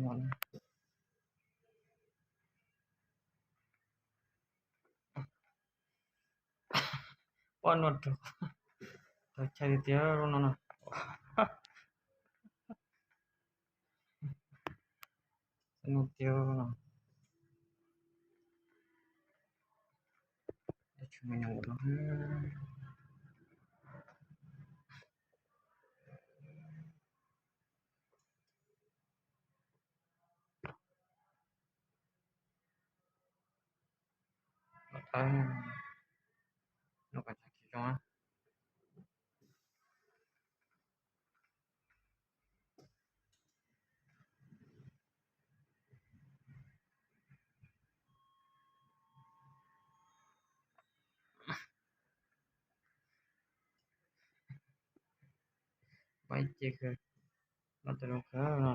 Poj nuj rau, tau chaw tiag tiag no no. Nuj tiag no. Tsis me nyuam no. Los tawb no, kom tsis zoo. Pab ib ce kawg, no tes zoo kawg no.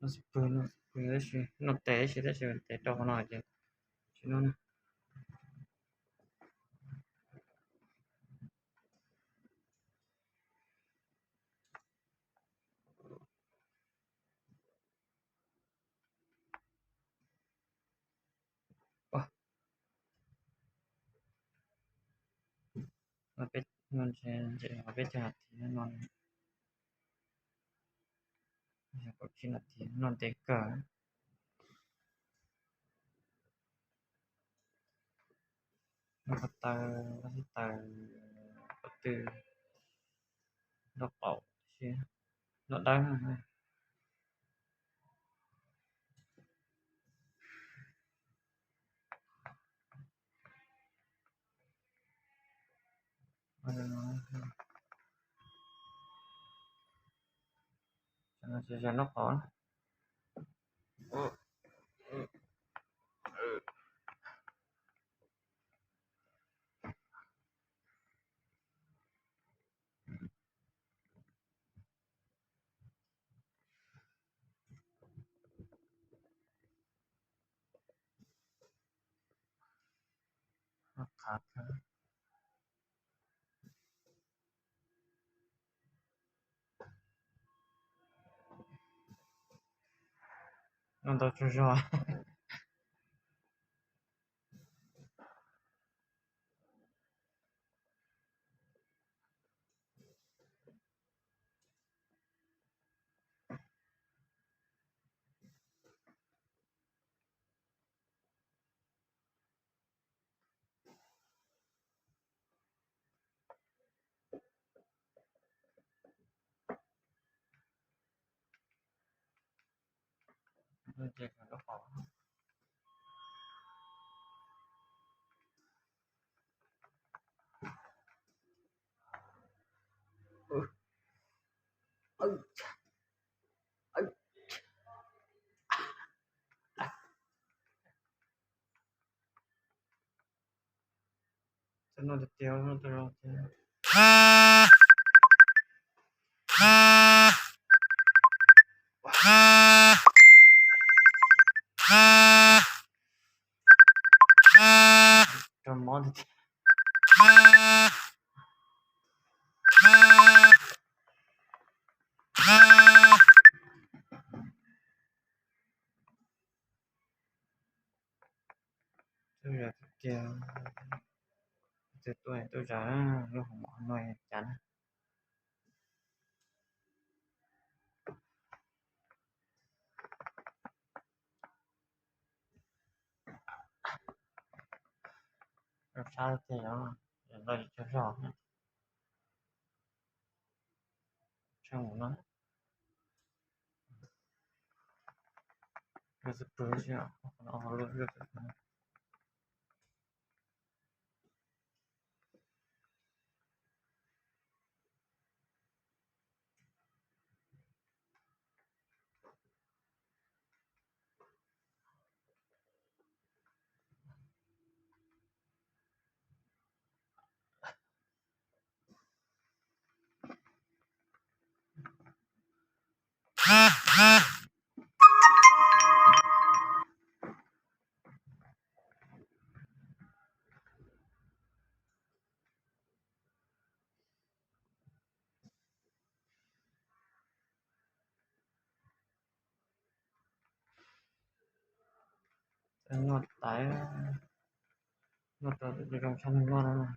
No xub pwg, no xub pwg tab sis, no tes tab sis, tab sis tes rau qhov no ces tsis no na. Peb, peb caug nas this no, kaum tsib nas this no ntev kawg. Noj ko taw, noj xib taws, ko tw, noj qaum, noj dawb. Noj qaum. Noj ntau tsaug zog. Rau mob tiag tiag. Tuaj zam tiag tiag. Tuaj, tuaj zam lub hauv mom no cas na. Rau sab tiag, yog ntau tsaug zog. Tshaj mus no. Lub xub pwg, lub xub pwg. Noj tas, noj tas zoo tshaj neeg noj no.